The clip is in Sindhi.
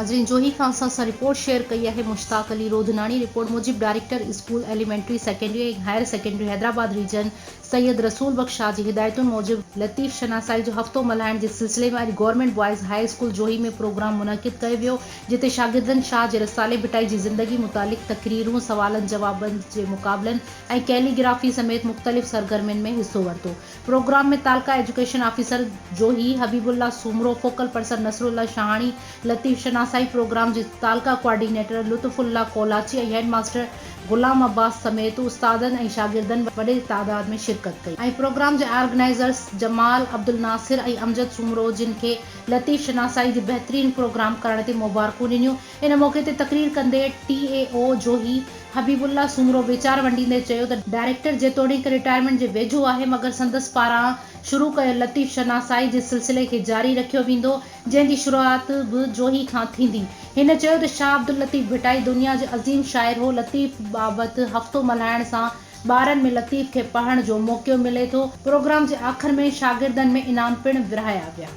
ناظرين جوهي کان اسان سان رپورٽ شيئر ڪئي آهي مشتاق علي روڌناڻي رپورٽ موجب director school elementary secondary ۽ higher secondary Hyderabad region Syed Rasool Bakhsh Shah جي هدايتن موجب لطيف شناسائي جو هفتو ملهائڻ جي سلسلي ۾ اڄ government boys high school Johi ۾ programme منعقد ڪيو ويو جتي شاگردن شاهه جي رسالي ڀٽائي جي زندگي متعلق تقريرون سوالن جوابن جي مقابلن ۽ ڪيلي گرافي سميت مختلف سرگرمين ۾ حصو ورتو پروگرام ۾ تعلقه education officer Johi Habibullah Soomro, focal person Nasrullah Shahani, Latif شناسائي پروگرام جي تعلقه coordinator Lutfullah Kolachi ۽ headmaster Ghulam Abbas سميت استادن ۽ شاگردن وڏي تعداد ۾ شرڪت ڪئي ۽ پروگرام جي آرگنائيزرس جمال عبدالناصر ۽ امجد سومرو جن کي لطيف شناسائي جي بهترين پروگرام ڪرڻ تي مبارڪون ڏنيون ان موقعي تي تقرير ڪندي T A O Johi Habibullah Soomro ويچار ونڊيندي چيو ته ڊائريڪٽر جيتوڻيڪ رٽائرمينٽ جي ويجهو آهي مگر سندس پاران شروع ڪيل لطيف شناسائي جي سلسلي کي جاري رکيو ويندو جنهن جي شروعات به جوهي کان ٿيندي. هن چيو ته شاهه عبداللطيف ڀٽائي دنيا جو عظيم شاعر هو لطيف بابت هفتو ملهائڻ سان ٻارن ۾ لطيف کي پڙهڻ جو موقعو ملي ٿو. پروگرام جي آخر ۾ شاگردن ۾ انعام پڻ ورهايا ويا.